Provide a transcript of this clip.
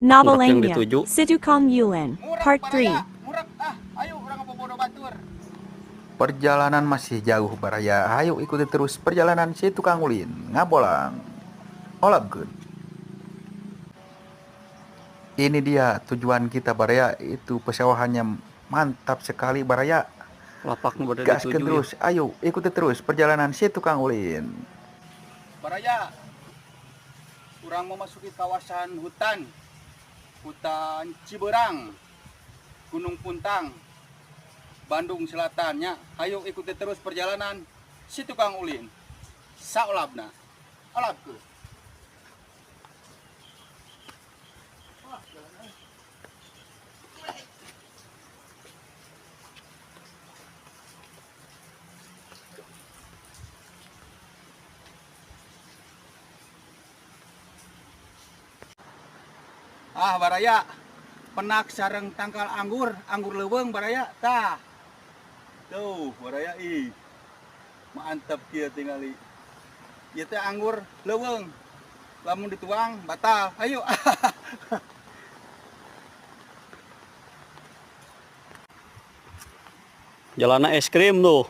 Novel Murag yang Engnya, dituju. Situkong Yulin, Murag Part baraya, 3. murag ah, ayo urang ngabobodo batur. Perjalanan masih jauh, baraya. Ayo ikuti terus perjalanan si tukang ulin ngabolang. Olabkeun. Ini dia tujuan kita, baraya, itu pesawahannya mantap sekali, baraya. Lapak nu bade Gaskeun dituju ya. terus. Ayo ikuti terus perjalanan si tukang ulin. Baraya, urang memasuki kawasan hutan, hutan Ciberang, Gunung Puntang, Bandung Selatannya. Ayo ikuti terus perjalanan si tukang ulin. Saolabna, olabkeun. Ah, baraya, penak sareng tangkal anggur, anggur leuweung, baraya, tah. Tuh, baraya ih. Mantap kieu tingali. Ieu teh anggur leuweung. Lamun dituang batal. Ayo. Jalanna es krim tuh.